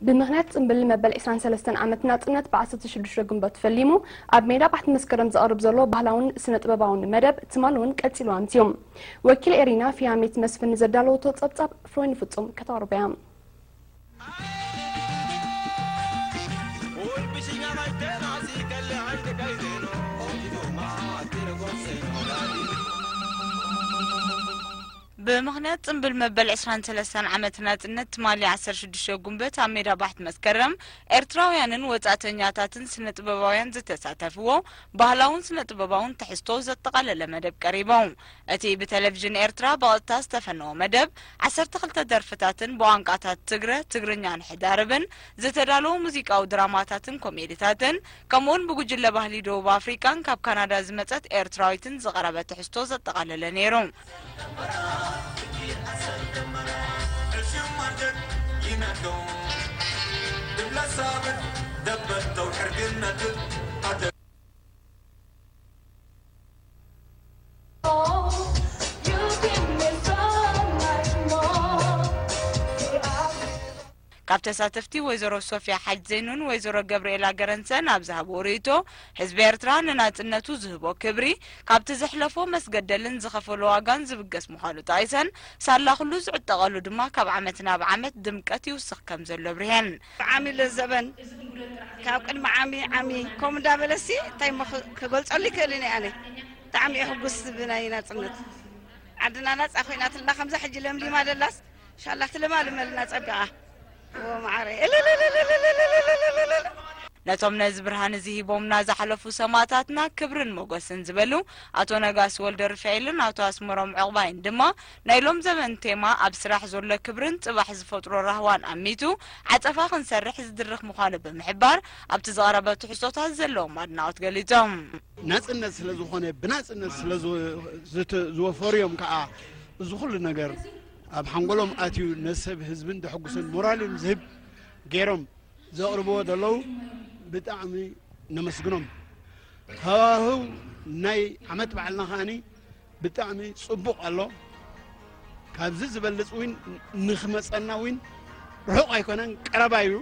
ብምኽንያት ጽምብል መበል ዕስራን ሰለስተን ዓመት ናጽነት ብ ዓሰርተ ሽዱሽተ ግንቦት ፈሊሙ ኣብ ሜዳ ባሕቲ መስከረም ዝቐርብ ዘሎ ባህላውን ስነ ጥበባውን መደብ ትማሊ እውን ቀጺሉ ኣምስዩ። ወኪል ኤሪና ፊያሜት መስፍን ዘዳለወቶ ጸብጻብ ፍሬን ፍጹም ከተቕርቦ እያ። ብምኽንያት ጽምብል መበል ዕስራን ሰለስተን ዓመት ናጽነት ትማሊ ዓሰርተ ሽዱሽተ ጉንበት ኣብ ሜዳ ባሕቲ መስከረም ኤርትራውያንን ወጻእተኛታትን ስነ ጥበባውያን ዝተሳተፍዎ ባህላውን ስነ ጥበባውን ትሕዝቶ ዘጠቓለለ መደብ ቀሪቦም። እቲ ብቴሌቪዥን ኤርትራ ብቐጥታ ዝተፈነወ መደብ ዓሰርተ ክልተ ደርፍታትን ብቋንቋታት ትግረ፣ ትግርኛን ሕዳርብን ዝተዳለዉ ሙዚቃዊ ድራማታትን ኮሜዲታትን ከምኡውን ብጉጅለ ባህሊ ደቡብ ኣፍሪቃን ካብ ካናዳ ዝመጸት ኤርትራዊትን ዝቐረበ ትሕዝቶ ዘጠቓለለ ነይሩ። ካብ ተሳተፍቲ ወይዘሮ ሶፊያ ሓጅ ዘይኑን ወይዘሮ ገብርኤላ ገረንሰን ኣብ ዝሃብዎ ርእይቶ፣ ህዝቢ ኤርትራ ንናጽነቱ ዝህቦ ክብሪ ካብቲ ዘሕለፎ መስገደልን ዝኸፈሎ ዋጋን ዝብገስ ምዃኑ ጠቒሰን፣ ሳላ ኩሉ ዝዕጠቐሉ ድማ ካብ ዓመት ናብ ዓመት ድምቀት ይውስኽ ከም ዘሎ ኣብሪሀን። ዓሚ ለዘበን ካብ ቅድሚ ዓሚ ዓሚ ከምኡ እንዳበለሲ እንታይ እሞ ክ- ክገልጸሉ ይክእል እየ ኣነ። ብጣዕሚ እየ ሕጉስ ብናይ ናጽነት ዓድና ናጻ ኮይናትልና ከምዛ ሕጂ ለምሊማ ደላስ ሻላ ክትለማልመልና ጸቢቓ። ኦ መዓረይ። እልልልልልልልልልልልልልል። ነቶም ነዚ ብርሃን እዚ ሂቦምና ዝሓለፉ ሰማእታትና ክብርን ሞገስን ዝበሉ ኣቶ ነጋሲ ወልደ ሩፋኤልን ኣቶ ኣስመሮም ዕቑባይን ድማ ናይ ሎም ዘመን ቴማ ኣብ ስራሕ ዘሎ ክብርን ጽባሕ ዝፈጥሮ ራህዋን ኣሚቱ ዓጸፋ ክንሰርሕ ዝድርኽ ምዃኑ ብምሕባር ኣብቲ ዝቐረበ ትሕዝቶታት ዘለዎም ኣድናቖት ገሊጾም። ናጽነት ስለ ዝኾነ ብናጽነት ስለ ዝወፈሩ እዮም ከዓ እዚ ኩሉ ነገር ኣብ ሓንጎሎም ኣትዩ ነሰብ ህዝብን ደሐጉሰን ሞራልን ዝህብ ገይሮም ዘቕርብዎ ዘለዉ ብጣዕሚ ነመስግኖም። ሃዋህው ናይ ዓመት በዓልና ከዓኒ ብጣዕሚ ጽቡቕ ኣሎ። ካብዚ ዝበልጽ እውን ንኽመጸና እውን ርሑቕ ኣይኮነን፣ ቀረባ እዩ።